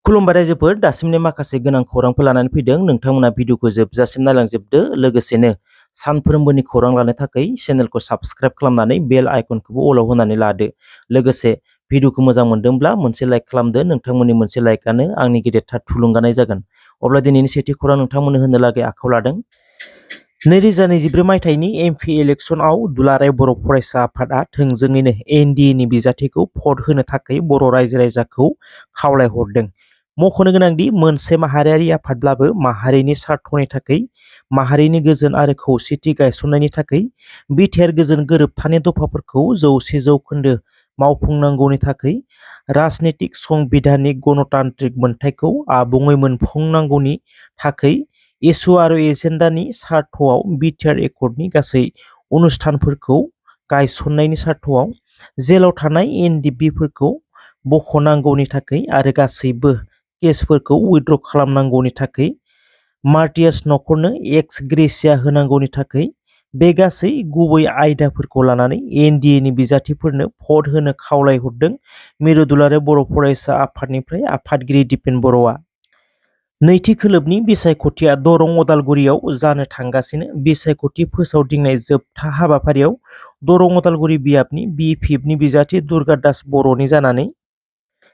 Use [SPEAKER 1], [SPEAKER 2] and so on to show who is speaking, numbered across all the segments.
[SPEAKER 1] खुलुमबाय रायजोफोर दासिमनि माखासे गोनां खौरांफोर लानानै फैदों नोंथांमोना भिडिअखौ जोबजासिम नायलांजोबदो लोगोसेनो सानफ्रोमबोनि खौरां लानो थाखाय चेनेलखौ साबस्क्राइब खालामनानै बेल आइकनखौबो अलाव होनानै लादो लोगोसे भिडिअखौ मोजां मोनदोंब्ला मोनसे लाइक खालामदो नोंथांमोननि मोनसे लाइकआनो आंनि गेदेरथार थुलुंगानाय जागोन अब्ला दिनैनि सेथि खौरां नोंथांमोननो होनो लागै आखायाव लादों 2024 मायथाइनि एमपि इलेक्शनआव दुलाराय बर' फरायसा आफादआ थोंजोङैनो एनडिएनि बिजाथिखौ भट होनो थाखाय बर' रायजो राजाखौ खावलायहरदों मख'नो गोनांदि मोनसे माहारियारि आफादब्लाबो माहारिनि स्वार्थनि थाखाय माहारिनि गोजोन आरो खौसेथि गायसननायनि थाखाय बिटिआर गोजोन गोरोबथानि दफाफोरखौ 100% मावफुंनांगौनि थाखाय राजनीतिक संबिधानिक गणतान्त्रिक मोनथायखौ आबुङै मोनफुंनांगौनि थाखाय इसु आरो एजेन्डानि स्वार्थआव बिटिआर एकर्डनि गासै अनुष्ठानफोरखौ गायसननायनि स्वार्थआव जेलाव थानाय एनडिबिफोरखौ बख'नांगौनि थाखाय आरो गासैबो केसफोरखौ उइथड्र खालामनांगौनि थाखाय मार्टियास नखरनो एक्स ग्रेसिया होनांगौनि थाखाय बे गासै गुबै आयदाफोरखौ लानानै एनडिएनि बिजाथिफोरनो भट होनो खावलायहरदों मिरु दुलाराय बर' फरायसा आफादनिफ्राय आफादगिरि दिपेन बर'आ नैथि खोलोबनि बिसायख'थिया दरं अदालगुरियाव जानो थांगासिनो बिसायख'थि फोसावदिंनाय जोबथा हाबाफारियाव दरं अदालगुरि बियाबनि बिपिएफनि बिजाथि दुर्गा दास बर'नि जानानै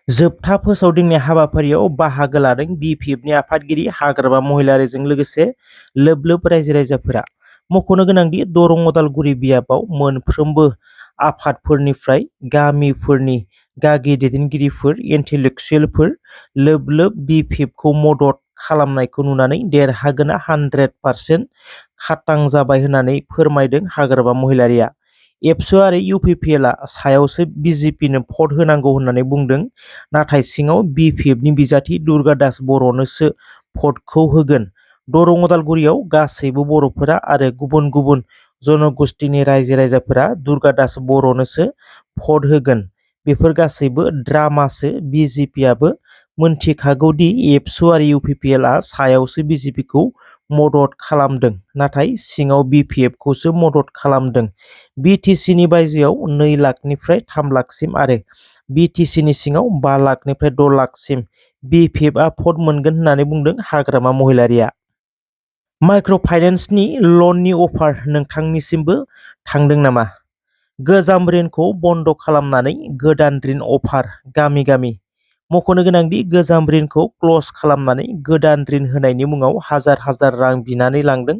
[SPEAKER 1] जोबथा फोसावदिंनाय हाबाफारियाव बाहागो लादों बिपिएफनि आफादगिरि हाग्रामा महिलारिजों लोगोसे लोब लोब रायजो राजाफोरा मख'नो गोनांदि दरं अदालगुरि बियाबाव मोनफ्रोमबो आफादफोरनिफ्राय गामिफोरनि गागि दैदेनगिरिफोर इन्टेलेक्चुयेलफोर लोब लोब बिपिएफखौ मदद खालामनायखौ नुनानै देरहागोना 100% खाटां जाबाय होननानै फोरमायदों हाग्रामा महिलारिया एबसु आरो इउपिपिएलआ सायावसो बिजेपिनो भट होनांगौ होननानै बुंदों नाथाय सिङाव बिपिएफनि बिजाथि दुर्गा दास बर'नोसो भटखौ होगोन दरं अदालगुरियाव गासैबो बर'फोरा आरो गुबुन गुबुन जनगोष्ठीनि रायजो राजाफोरा दुर्गा दास बर'नोसो भट होगोन बेफोर गासैबो ड्रामासो बिजेपिआबो मोनथिखागौदि एबसु आरो इउपिपिएलआ सायावसो बिजेपिखौ मदद खालामदों नाथाय सिङाव बिपिएफखौसो मदद खालामदों बिटिसिनि बायजोआव 2 लाखनिफ्राय 3 लाखसिम आरो बिटिसिनि सिङाव 5 लाखनिफ्राय 6 लाखसिम बिपिएफआ भट मोनगोन होननानै बुंदों हाग्रामा महिलारिया माइक्र' फाइनेन्सनि लननि अफार नोंथांनिसिमबो थांदों नामा गोजाम ऋणखौ बन्द खालामनानै गोदान ऋण अफार गामि गामि मख'नो गोनांदि गोजाम ऋणखौ क्ल'ज खालामनानै गोदान ऋण होनायनि मुङाव हाजार हाजार रां बिनानै लांदों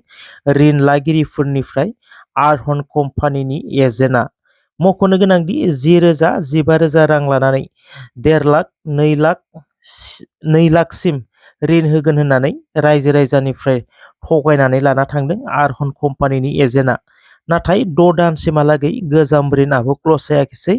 [SPEAKER 1] ऋण लागिरिफोरनिफ्राय आरहन कम्पानिनि एजेन्टआ मख'नो गोनांदि 10,000 15,000 रां लानानै 1.5 लाख 2 लाखसिम ऋण होगोन होननानै रायजो राजानिफ्राय थगायनानै लाना थांदों आरहन कम्पानिनि एजेन्टआ नाथाय 6 दानसिमहालागै गोजाम ऋणआबो क्ल'ज जायाखिसै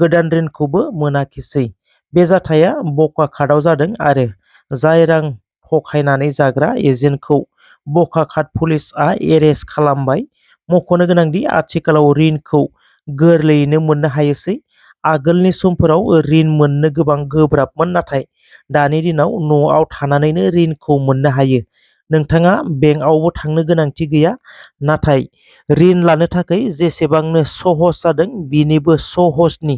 [SPEAKER 1] गोदान ऋणखौबो मोनाखिसै बे जाथाया बकाखातआव जादों आरो जाय रां थगायनानै जाग्रा एजेन्टखौ बकाखात पुलिसआ एरेस्ट खालामबाय मख'नो गोनांदि आथिखालाव ऋणखौ गोरलैयैनो मोननो हायोसै आगोलनि समफोराव ऋण मोननो गोबां गोब्राबमोन नाथाय दानि दिनाव न'आव थानानैनो ऋणखौ मोननो हायो नोंथाङा बेंकआवबो थांनो गोनांथि गैया नाथाय ऋण लानो थाखाय जेसेबांनो सहज जादों बिनिबो सहजनि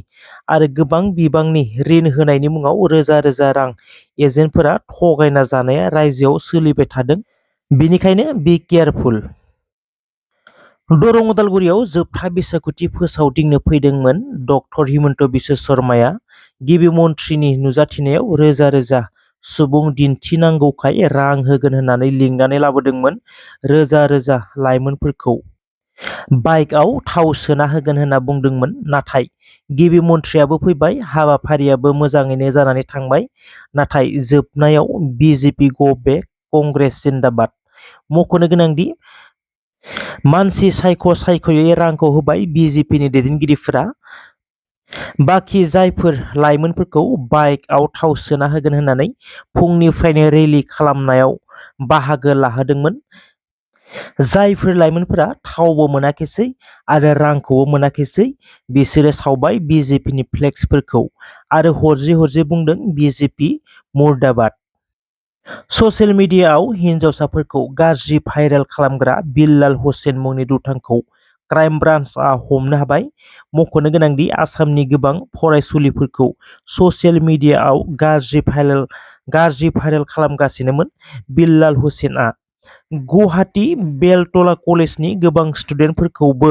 [SPEAKER 1] आरो गोबां बिबांनि ऋण होनायनि मुङाव रोजा रोजा रां एजेन्टफोरा थगायना जानाया रायजोआव सोलिबाय थादों बेनिखायनो बि केयारफुल दरं अदालगुरियाव जोबथा बिसायख'थि फोसावदिंनो फैदोंमोन डक्टर हिमन्त बिश्व शर्माया गिबि मन्थ्रिनि नुजाथिनायाव रोजा रोजा सुबुं दिन्थिनांगौखाय रां होगोन होननानै लिंनानै लाबोदोंमोन रोजा रोजा लाइमोनफोरखौ बाइकआव थाव सोना होगोन होनना बुंदोंमोन नाथाय गिबि मन्थ्रियाबो फैबाय हाबाफारियाबो मोजाङैनो जानानै थांबाय नाथाय जोबनायाव बिजेपि गो बेक कंग्रेस जिन्दाबाद मख'नो गोनांदि मानसि सायख'यै रांखौ होबाय बिजेपिनि दैदेनगिरिफोरा बाखि जायफोर लाइमोनफोरखौ बाइकआव थाव सोना होगोन होननानै फुंनिफ्रायनो रेलि खालामनायाव बाहागो लाहोदोंमोन जायफोर लाइमोनफोरा थावबो मोनाखिसै आरो रांखौबो मोनाखिसै बिसोरो सावबाय बिजेपिनि फ्लेक्सफोरखौ आरो हरजे हरजे बुंदों बिजेपि मुर्दाबाद ससियेल मिडियाआव हिन्जावसाफोरखौ गाज्रि भाइरेल खालामग्रा बिल्लाल हुसेन मुंनि दुथांखौ क्राइम ब्रान्चआ हमनो हाबाय मख'नो गोनांदि आसामनि गोबां फरायसुलिफोरखौ ससियेल मिडियाआव गाज्रि भाइरेल खालामगासिनोमोन। बिल्लाल हुसेनआ गुवाहाटी बेलतला कलेजनि गोबां स्टुडेन्टफोरखौबो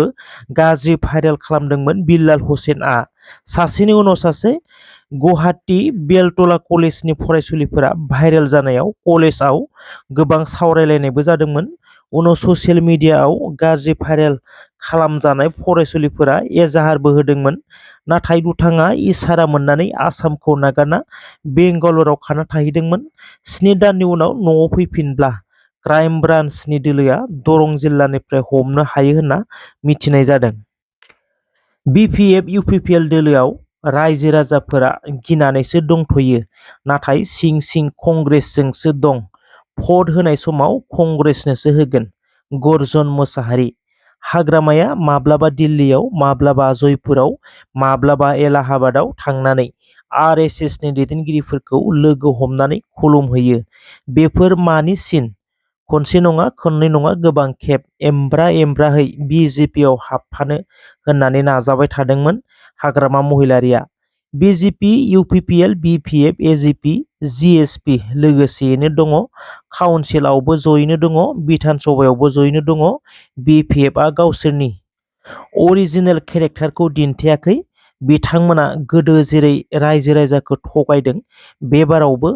[SPEAKER 1] गाज्रि भाइरेल खालामदोंमोन बिल्लाल हुसेनआ। सासेनि उनाव सासे गुवाहाटी बेलतला कलेजनि फरायसुलिफोरा भाइरेल जानायाव कलेजाव गोबां सावरायलायनायबो जादोंमोन। उनाव ससियेल मिडियाआव गाज्रि भाइरेल खालामजानाय फरायसुलिफोरा एजाहारबो होदोंमोन। नाथाय दुथाङा इसारा मोननानै आसामखौ नागारना बेंगालराव खाना थाहैदोंमोन। 7 दाननि उनाव न'आव फैफिनब्ला क्राइम ब्रान्चनि दोलोआ दरं जिल्लानिफ्राय हमनो हायो होनना मिथिनाय जादों। BPF UPPL दोलोआव रायजो राजाफोरा गिनानैसो दंथ'यो, नाथाय सिं सिं कंग्रेसजोंसो दं। भट होनाय समाव कंग्रेसनोसो होगोन। गर्जन मोसाहारि। हाग्रामाया माब्लाबा दिल्लीयाव, माब्लाबा जयपुराव, माब्लाबा एलाहाबादाव थांनानै RSSनि दैदेनगिरिफोरखौ लोगो हमनानै खुलुमहैयो। बेफोर मानि सिन? खनसे नङा, खननै नङा, गोबां खेब एमब्रा-एमब्राहै BJPआव हाबफानो होननानै नाजाबाय थादोंमोन हाग्रामा महिलारिया। BJP, UPPL, BPF, AJP, GSP लोगोसेयैनो दङ। काउन्सिलावबो जयैनो दङ, बिधान सभायावबो जयैनो दङ। BPFआ गावसोरनि अरिजिनेल केरेक्टारखौ दिन्थियाखै। बिथांमोना गोदो जेरै रायजो राजाखौ थगायदों, बेबारावबो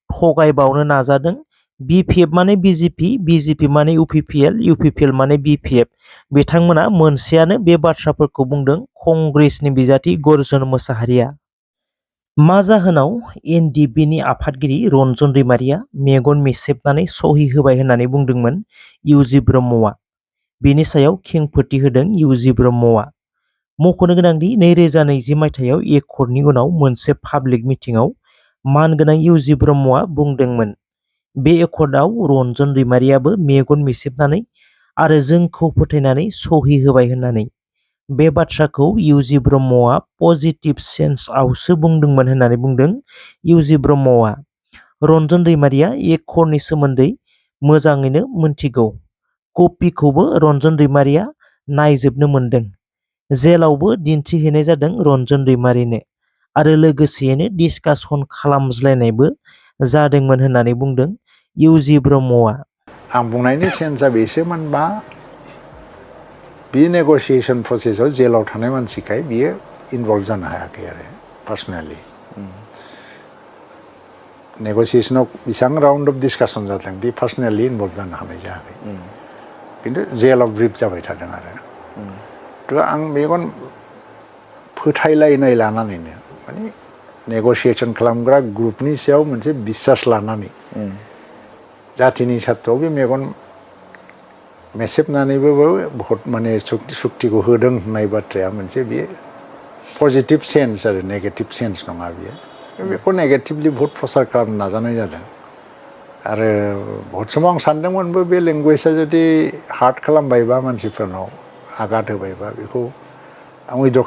[SPEAKER 1] थगायबावनो नाजादों। BPF माने BJP, BJP माने UPPL, UPPL माने BPF। बिथांमोना मोनसेयानो बे बाथ्राफोरखौ बुंदों कंग्रेसनि बिजाथि गर्जन मोसाहारिया। मा जाहोनाव NDBनि आफादगिरि रन्जन दैमारिया मेगन मेसेबनानै सहि होबाय होननानै बुंदोंमोन UG ब्रह्मआ? बेनि सायाव खेंफोरथि होदों UG ब्रह्मआ। मख'नो गोनांदि 2020 मायथाइयाव एकर्डनि उनाव मोनसे पाब्लिक मिटिंआव मानगोनां UG ब्रह्मआ बुंदोंमोन, बे एकर्डआव रन्जन दैमारियाबो मेगन मेसेबनानै आरो जोंखौ फोथायनानै सहि होबाय होननानै। बे बाथ्राखौ UG ब्रह्मआ पजिटिभ सेन्सआवसो बुंदोंमोन होननानै बुंदों UG ब्रह्मआ। रन्जन दैमारिया एकर्डनि सोमोन्दै मोजाङैनो मोनथिगौ। कपिखौबो रन्जन दैमारिया नायजोबनो मोनदों। जेलावबो दिन्थिहैनाय जादों रन्जन दैमारिनो आरो लोगोसेयैनो डिसकासन खालामज्लायनायबो जादोंमोन होननानै बुंदों UG ब्रह्मआ।
[SPEAKER 2] आं बुंनायनि सेन्सआ बेसोमोनबा बे नेगसिएसन प्रसेसआव जेलाव थानाय मानसिखाय बियो इनभल्भ जानो हायाखै आरो पार्सनेलि। नेगसिएसनाव बेसेबां राउन्ड अफ डिसकासन जादों बे पार्सनेलि इनभल्भ जानो हानाय जायाखै। खिन्थु जेलाव ब्रिफ जाबाय थादों आरो। थ' आं मेगन फोथायलायनाय लानानैनो माने नेगसिएसन खालामग्रा ग्रुपनि सायाव मोनसे बिसास लानानै जातिनि सार्थआव बे मेगन मेसेबनानैबो भट माने सुक्तिखौ होदों होननाय बाथ्राया मोनसे बे पजिटिभ सेन्स आरो नेगेटिभ सेन्स नङा बियो। बेखौ नेगेटिभलि भट प्रसार खालामनो नाजानाय जादों। आरो बहुत समाव आं सानदोंमोनबो बे लेंगुवेजआ जुदि हार्ड खालामबायबा मानसिफोरनाव आघात होबायबा बेखौ आं उइद्र'